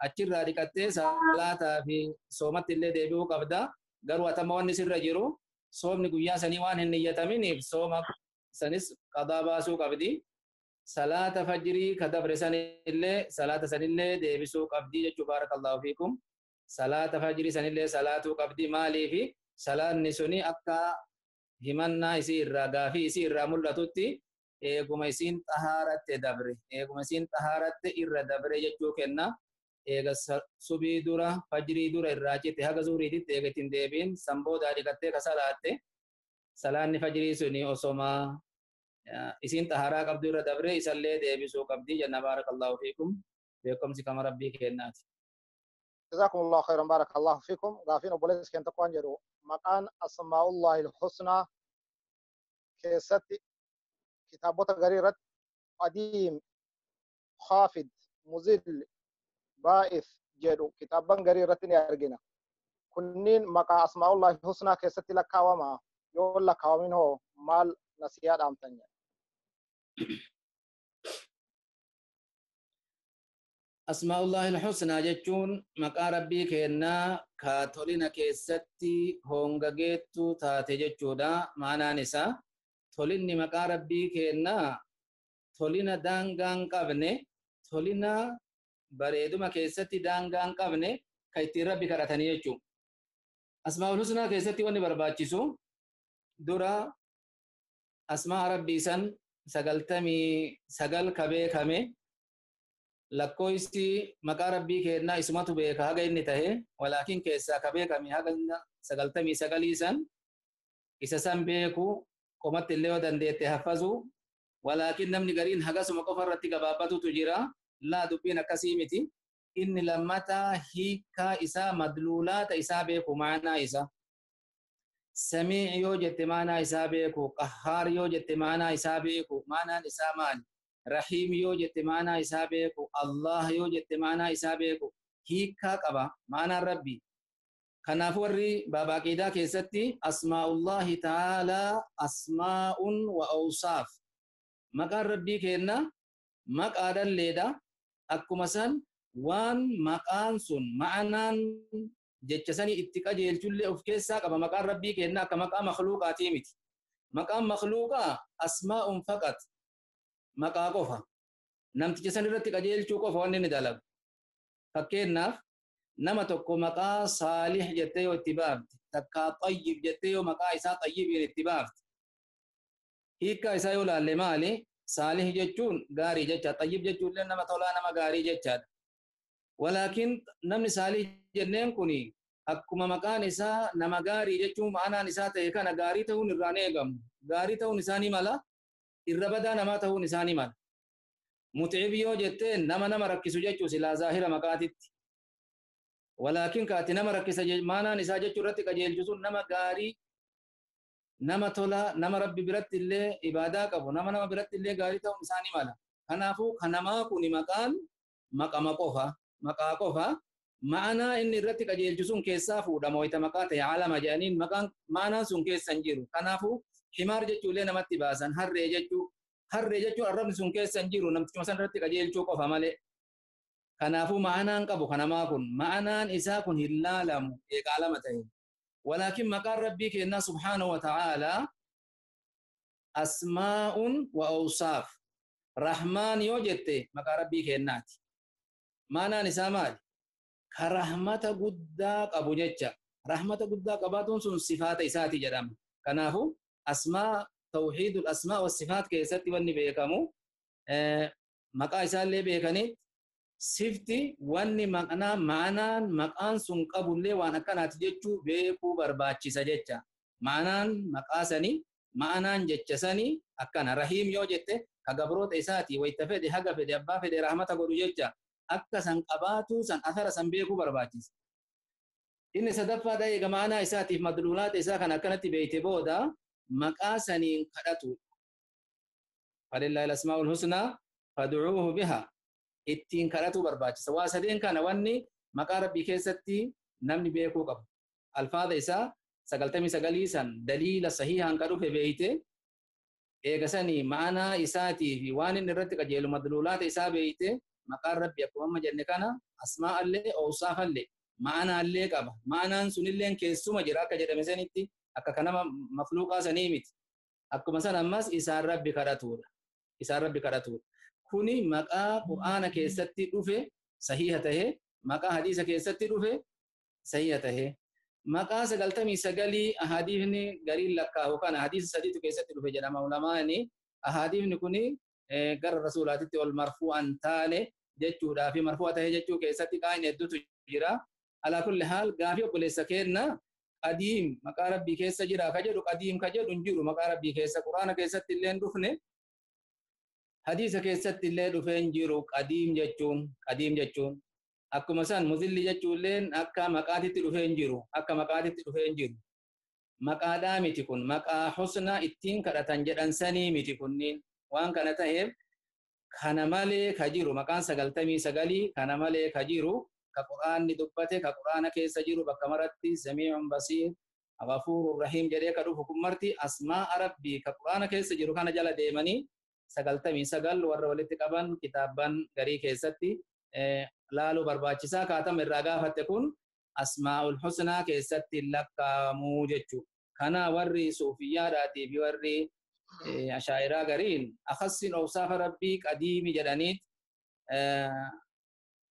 achirraa dhiqattee salaataa fi soomatti illee deebi'uu qabda. Garuu atama wanni sirra jiru soomni guyyaa sanii waan hin niyyataminiif sooma sanis qadaa baasuu qabdi. Salaata fajrii ka dabre sanillee salaata sanillee deebisuu qabdi jechuu baarakallahu fiikum. Salaata fajrii sanillee salaatuu qabdi. Maaliifi salaanni suni akka himannaa isii irraa gaafii isii irraa mul'atutti eeguma isiin xahaaratte dabre, eeguma isiin xahaaratte irra dabre jechuu kenna. Eega subii dura fajrii dura irraa cite haga zuhriititti eega ittiin deebiin san boodaa dhiqattee ka salaatte salaanni fajrii suni osoma isiin xaharaa qabdu irra dabre isallee deebisuu qabdi jenna. Baarakallahu fiikum. Beekumsi kama rabbii kennaati. Jazakumullahu khairan, barakallahu fiikum. Gaafiin obboleessi keenya tokko waan jedhu maqaan asmaa'ullahi al-husnaa keessatti kitaabota garii irratti qadiim, khaafid, muzil, baa'if jedhu kitaabban garii irratti ni argina. Kunniin maqaa asmaa'ullahi al-husnaa keessatti lakkaawama. Yoo lakkaawamin hoo maal nasiyaa dhaamtan jedha. Asmaa'ullahi al-husnaa jechuun maqaa rabbii kennaa ka tolina keessatti hongageettu taate jechuudha. Maanaan isaa tolinni maqaa rabbii kennaa tolina daangaa hin qabne, tolina bareeduma keessatti daangaa hin qabne ka ittiin rabbi kadhatanii jechuudha. Asmaa'ul husnaa keessatti wanni barbaachisu dura asmaa rabbii san 99 ka beekame lakkoofsi maqaa rabbii kennaa isumatu beeka haga inni tahe, walaakin keessaa ka beekame haga 99 san isa san beeku qomatti illee yoo dandeette haffazu. Walaakin namni gariin hagasuma qofa irratti gabaabbatutu jira. Laa dubbiin akkasii miti. Inni lammataa hiikaa isaa madluulaata isaa beeku maanaa isaa. Samii yoo jette maanaa isaa beeku, qahhaar yoo jette maanaa isaa beeku, maanaan isaa maali? Rahiim yoo jette maanaa isaa beeku, Allah yoo jette maanaa isaa beeku, hiikaa qaba maanaan rabbi. Kanaaf warri baabaa aqiidaa keessatti asmaa'ullahi ta'aalaa asmaa'un wa awsaaf. Maqaan rabbii kenna maqaadhaan leedha. Akkuma san waan maqaan sun ma'anaan jecha sanii itti qajeelchullee of keessaa qaba. Maqaan rabbii kenna akka maqaa makhluuqaatii miti. Maqaan makhluuqaa asmaa'un faqat maqaa qofa. Namticha san irratti qajeelchuu qofa wanni inni dalagu. Fakkeenyaaf nama tokko maqaa Saalih jettee yoo itti baafte, takkaa Xayyib jettee yoo maqaa isaa Xayyibiin itti baafte, hiikkaa isaa yoo laalle maali? Saalih jechuun gaarii jecha, Xayyib jechuun illee nama tolaa nama gaarii jechaadha. Walaakin namni Saalih jenneen kuni akkuma maqaan isaa nama gaarii jechuun ma'anaan isaa ta'e kana gaarii ta'uun irraa ni eegamu. Gaarii ta'uun isaa ni mala, irra badaa namaa ta'uun isaa ni mala. Muxiib yoo jetteen nama nama rakkisu jechuu silaa zaahira maqaatitti. Walaakin kaati nama rakkisa maanaan isaa jechuu irratti qajeelchu sun nama gaarii, nama tolaa, nama rabbi biratti illee ibaadaa qabu, nama nama biratti illee gaarii ta'uun isaa ni mala. Kanaafuu kanamaa kuni maqaan maqama qofa, maqaa qofa. Ma'anaa inni irratti qajeelchu sun keessaa fuudhama wayita maqaa ta'e alama jedhaniin maqaan ma'anaan sun keessa hin jiru. Kanaafuu himaar jechuu illee namatti baasan, harree jechuu. Harree jechuun arrabni sun keessa hin jiru, namtichuma san irratti qajeelchuu qofa malee. Kanaafuu ma'anaan qabu kanamaa kun ma'anaan isaa kun hin laalamu eega alama ta'e. Walaakin maqaan rabbii kennaa subhaanahu wa ta'aalaa asmaa'un wa awsaaf. Rahmaan yoo jette maqaa rabbii kennaati. Ma'anaan isaa maali? Ka rahmata guddaa qabu jecha. Rahmata guddaa qabaatuun sun sifaata isaati jedhama. Kanaafuu asmaa tawhiidul asmaa wa sifaat keessatti wanni beekamu maqaa isaallee beekanitti Sifti wanni maqnaa ma'anaan maqaan sun qabullee waan akkanaati jechuu beekuu barbaachisa jecha. Ma'anaan maqaa sanii ma'anaan jecha sanii akkana. Rahiim yoo jette ka gabroota isaati wayta fedhe haga fedhe abbaa fedhe rahmata godhu jecha akka san qabaatuu san athara san beekuu barbaachisa. Inni sadaffaadha eega ma'anaa isaatiif madluulaata isaa kan akkanatti beeyte booda maqaa saniin kadhatu. Falillaahi al-asmaa'ul husnaa fad'uuhu bihaa. Ittiin kadhatu barbaachisa. Waa sadeen kana wanni maqaa rabbii keessatti namni beekuu qabu. Alfaada isaa 99 san daliila sahihaan ka dhufe beeyte eega sanii ma'anaa isaatii fi waan inni irratti qajeelu madluulaata isaa beeyte maqaan rabbii akkuma amma jenne kana asmaa'allee awsaafallee ma'anaallee qaba. Ma'anaan sunilleen keessuma jira akka jedhame sanitti akka kanama mafluuqaa sanii miti. Akkuma san ammas isaan rabbi kadhatuudha. Isaan rabbi kadhatuudha. Kuni maqaa Qur'aana keessatti dhufe sahiha tahe, maqaa hadiisa keessatti dhufe sahiha tahe. Maqaa 99 ahadiifni gariin lakkaa'u kana hadiisa sadiitu keessatti dhufe jedhama ulamaani. Ahadiifni kuni gara rasuulaatitti ol marfu'an taane jechuudhaa fi marfu'a tahe jechuu keessatti qaa'in hedduutu jira. Alaa kulli haal gaafii obboleessa keenna qadiim maqaa rabbii keessa jira ka jedhu qadiim ka jedhu hin jiru maqaa rabbii keessa Qur'aana keessatti illee hin dhufne. Hadiisa keessatti illee dhufee hin jiru qadiim jechuun qadiim jechuun akkuma san muzilli jechuulleen akka maqaatitti dhufee hin jiru akka maqaatitti dhufee hin jiru maqaadhaa miti kun maqaa husnaa ittiin kadhatan jedhan sanii miti kunniin waan kana ta'eef kana malee ka jiru maqaan 99 kana malee ka jiru ka Qur'aanni dubbate ka Qur'aana keessa jiru bakka maratti samii'un basiir ghafuurur rahiim jedhee ka dhufu kun marti asmaa'a rabbii ka Qur'aana keessa jiru kana jala deemanii 99 warra walitti qaban kitaabban garii keessatti laaluu barbaachisaa kaatama irraa gaafatte kun asmaa'ul husnaa keessatti lakkaa'amuu jechuudha. Kana warri suufiyyaadhaatii fi warri ashaa'iraa gariin akhassiin awsaafa rabbii qadiimi jedhaniit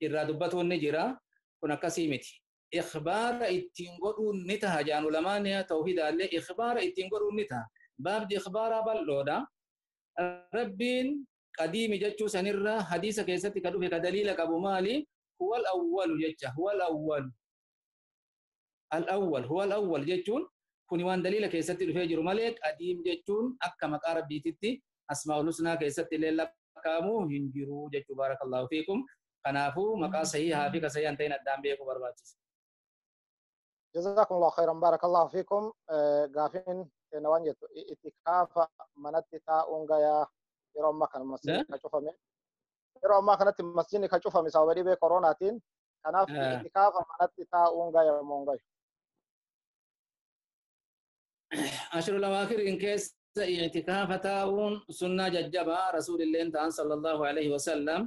irraa dubbatuun ni jira. Kun akkasii miti. Ikhbaara ittiin godhuun ni taha jaan ulamaan tawhidaallee ikhbaara ittiin godhuun ni taha. Baabdi ikhbaaraa bal'oodha. Rabbiin qadiimi jechuu sanirra hadiisa keessatti ka dhufe ka daliila qabu maali? Huwal awwalu jecha. Huwal awwalu. Al-awwal. Huwal awwal jechuun kuni waan daliila keessatti dhufee jiru malee qadiim jechuun akka maqaa rabbiititti asmaa'ul husnaa keessatti illee lakkaa'amu hin jiru jechuu baarakallaahu fiikum. Kanaafuu maqaa sahihaa fi ka sahihaa hin ta'in addaan beekuu barbaachisa. Jazakumullahu khairan barakallahu fiikum. Gaafiin keenya waan jettu itikaafa manatti taa'uun gayaa yeroo ammaa kana masjidni ka cufame. Yeroo ammaa kanatti masjidni ka cufame sababa dhibee koronaatiin. Kanaaf itikaafa manatti taa'uun gaya moo hin gayu? Ashrul awaakiriin keessa itikaafa taa'uun sunnaa jajjabaa rasuulilleen ta'an sallallahu alaihi wasallam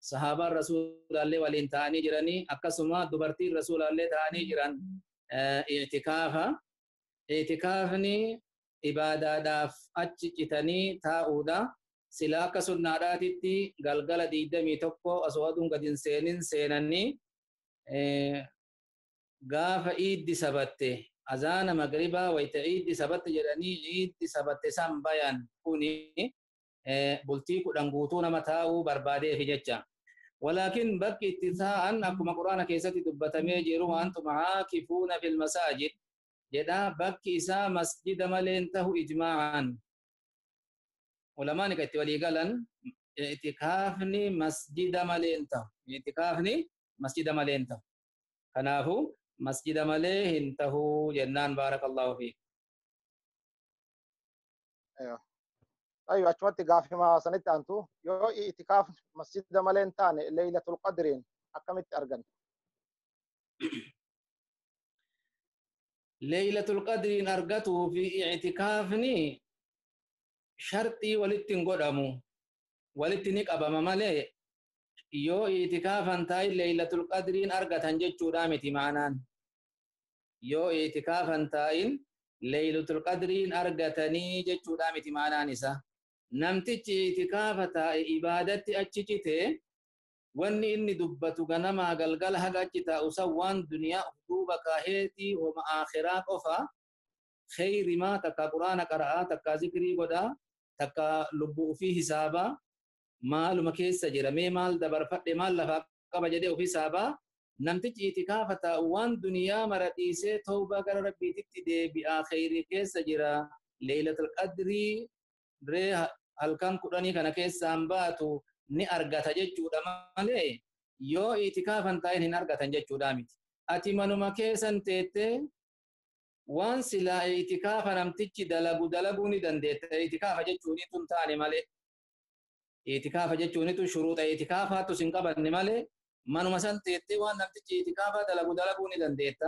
sahaabaan rasuulaallee waliin ta'anii jiranii akkasuma dubartiin rasuulaallee ta'anii jiran itikaafa. Itikaafni ibaadaadhaaf achi citanii taa'uudha. Sila akka sunnaadhaatitti galgala 21 osoo aduun gadi hin seenin seenanii gaafa iiddi sabatte azaana magribaa wayita iiddi sabatte jedhanii iiddi sabatte san bayan kuni bultii 10 guutuu nama taa'uu barbaadeefi jecha. Walaakin bakki itti taa'an akkuma Qur'aana keessatti dubbatamee jiru waantum caakifuuna fil masaajid jedha bakki isaa masjida malee hin tahu ijmaa'an. Ulamaan kan itti walii galan itikaafni masjida malee hin tahu. Itikaafni masjida malee hin tahu. Kanaafuu masjida malee hin tahu jennaan baarakallahu fiik. Ayyo achumatti gaafima sanitti aantu yoo itikaafni masjida malee hin taane leeylatul qadriin akkamitti argan? Leeylatul qadriin argatuu fi itikaafni sharxii walitti hin godhamu walitti ni qabama malee yoo itikaafan taa'in leeylatul qadriin argatan jechuudha miti ma'anaan. Yoo itikaafan taa'in leeylatul qadriin argatanii jechuudha miti ma'anaan isa. Namtichi itikaafa taa'e ibaadatti achi cite wanni inni dubbatu ganamaa galgala haga achi taa'u san waan duniyaa of duuba kaaheetii homa aakhiraa qofa kheyrimaa takka quraana qara'aa takka zikrii godhaa takka lubbuu ofii hisaabaa maaluma keessa jira mee maal dabarfadhe maal lafaa qaba jedhee ofii saabaa namtichi itikaafa taa'u waan duniyaa mara dhiisee tawbaa gara rabbiititti deebi'aa kheyrii keessa jira. Leeylatul Qadrii ree halkan 10 kana keessaan baatu ni argata jechuudha malee yoo itikaafan taa'in hin argatan jechuudha miti. Ati manuma keessan teettee waan silaa itikaafa namtichi dalagu dalaguu ni dandeetta. Itikaafa jechuun tun taane malee. Itikaafa jechuun tun shuruuxa itikaafaatu sin qabanne malee manuma san teettee waan namtichi itikaafa dalagu dalaguu ni dandeetta.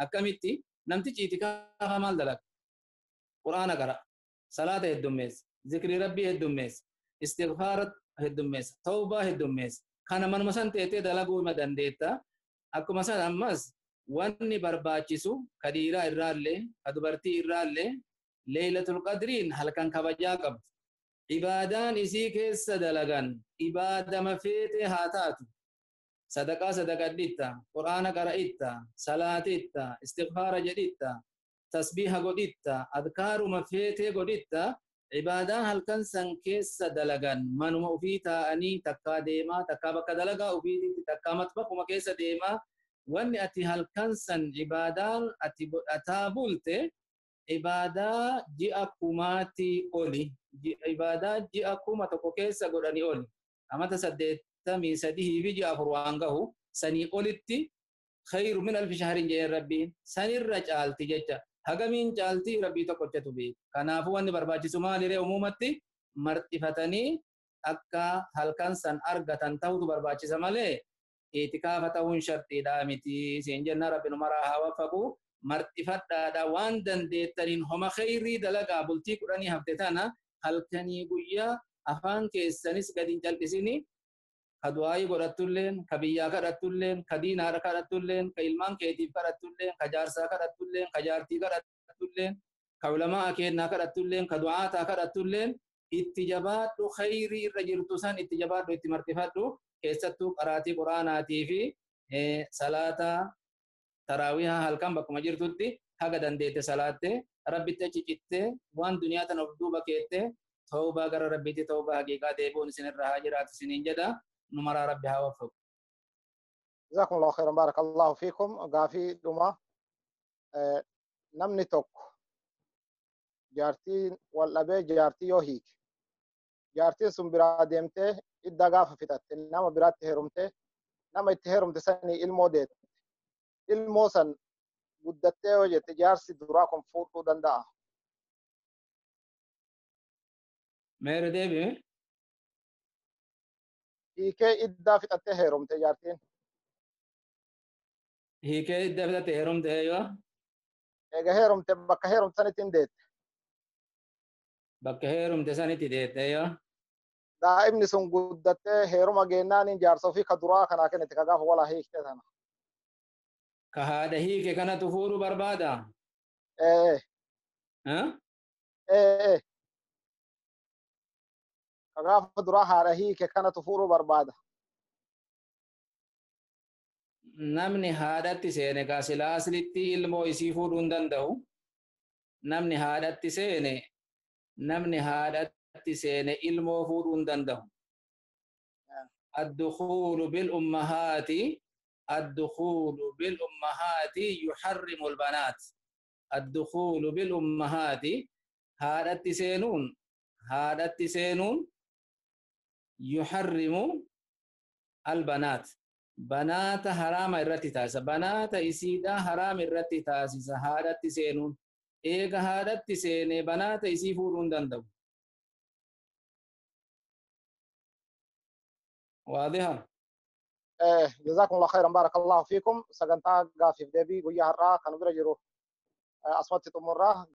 Akkamitti namtichi itikaafa maal dalaga? Quraana qara, salaata heddummeessa, zikrii rabbii heddummeessa, istighfaara heddummeessa, tawbaa heddummeessa. Kana manuma san teettee dalaguu ma dandeetta. Akkuma san ammas wanni barbaachisu ka dhiiraa irraallee ka dubartii irraallee Leeylatul Qadriin halkan kabajaa qabdu. Ibaadaan isii keessa dalagan ibaadama feete haa taatu. Sadaqaa sadaqadhitta, Quraana qara'itta, salaatitta, istighfaara jedhitta, tasbiiha godhitta, adkaaruma feetee godhitta. Ibaadaan halkan san keessa dalagan manuma ofii taa'anii takkaa deemaa, takkaa bakka dalagaa ofiititti, takkaa matbakuma keessa deemaa. Wanni ati halkan san ibaadaan ati godhataa bulte ibaadaa ji'a kumaatii oli, ibaadaa ji'a 1000 keessa godhanii oli, amata 83 fi ji'a 4 waan gahu sanii olitti khayru min alfi shahrin jeen rabbiin sanirra caalti jecha. Hagamiin caalti rabbii tokkochatu beeka. Kanaafuu wanni barbaachisu maaliree uumumatti marxifatanii akka halkan san argatan ta'utu barbaachisa malee itikaafa ta'uun shartiidha miti. Siin jenna rabbi nu maraa haa waffaqu. Marxifadhaadha waan dandeettaniin homa khayrii dalagaa bultii 10 hafte tana halkanii guyyaa afaan keessanis gadi hin cal'isini. Ka du'aayii godhattulleen, ka biyyaa kadhattulleen, ka diinaadha kadhattulleen, ka ilmaan keetiif kadhattulleen, ka jaarsaa kadhattulleen, ka jaartii kadhattulleen, ka ulamaa keennaa kadhattulleen, ka du'aataa kadhattulleen itti jabaadhu khayrii irra jirtu san itti jabaadhu itti marxifadhu. Keessattuu qaraatii quraanaatii fi salaata taraawihaa halkan bakkuma jirtutti haga dandeette salaatte rabbitti achi cittee waan duniyaa tana of duuba keette tawbaa gara rabbiitti tawbaa haqiiqaa deebi'uun isinirra haa jiraatu isiniin jedha. Numaraa rabbi haa waffaqu. Jazakumullahu khairan barakallahu fiikum. Gaafii dhuma namni tokko jaartiin wal dhabee jaartii yoo hiike jaartiin sun biraa deemtee idda gaafa fixatte nama biraatti heerumte nama itti heerumte sanii ilmoo deette ilmoo san guddattee yoo jette jaarsi duraa kun fuudhuu danda'a. Meera deebi'e? Hiikee iddaa fixattee heerumte jaartiin. Hiikee iddaa fixattee heerumte yoo? Eega heerumte bakka heerumte sanitti hin deette. Bakka heerumte sanitti deette yoo? Daa'imni sun guddattee heeruma geennaan jaarsa ofii ka duraa kanaa kennite ka gaafa walaa hiikte sana. Ka haadha hiike kanatu fuudhuu barbaada? Ee. Ee. Ka gaafa duraa haadha hiike kanatu fuudhuu barbaada. Namni haadhatti seene ka silaa aslitti ilmoo isii fuudhuu hin danda'u. Namni haadhatti seene namni haadhatti seene ilmoo fuudhuu hin danda'u. Ad-dukhuulu bil ummahaati ad-dukhuulu bil ummahaati yuharrimu al-banaat. Ad-dukhuulu bil ummahaati haadhatti seenuun yuharrimu al-banaat. Banaata haraama irratti taasisa. Banaata isiidhaa haraama irratti taasisa haadhatti seenuun. Eega haadhatti seenee banaata isii fuudhuu hin danda'u. Waadiha? Jazakumullahu khairan barakallahu fiikum. Sagantaa gaafiif deebii guyyaa har'aa kan bira jiru asumatti xumurraa.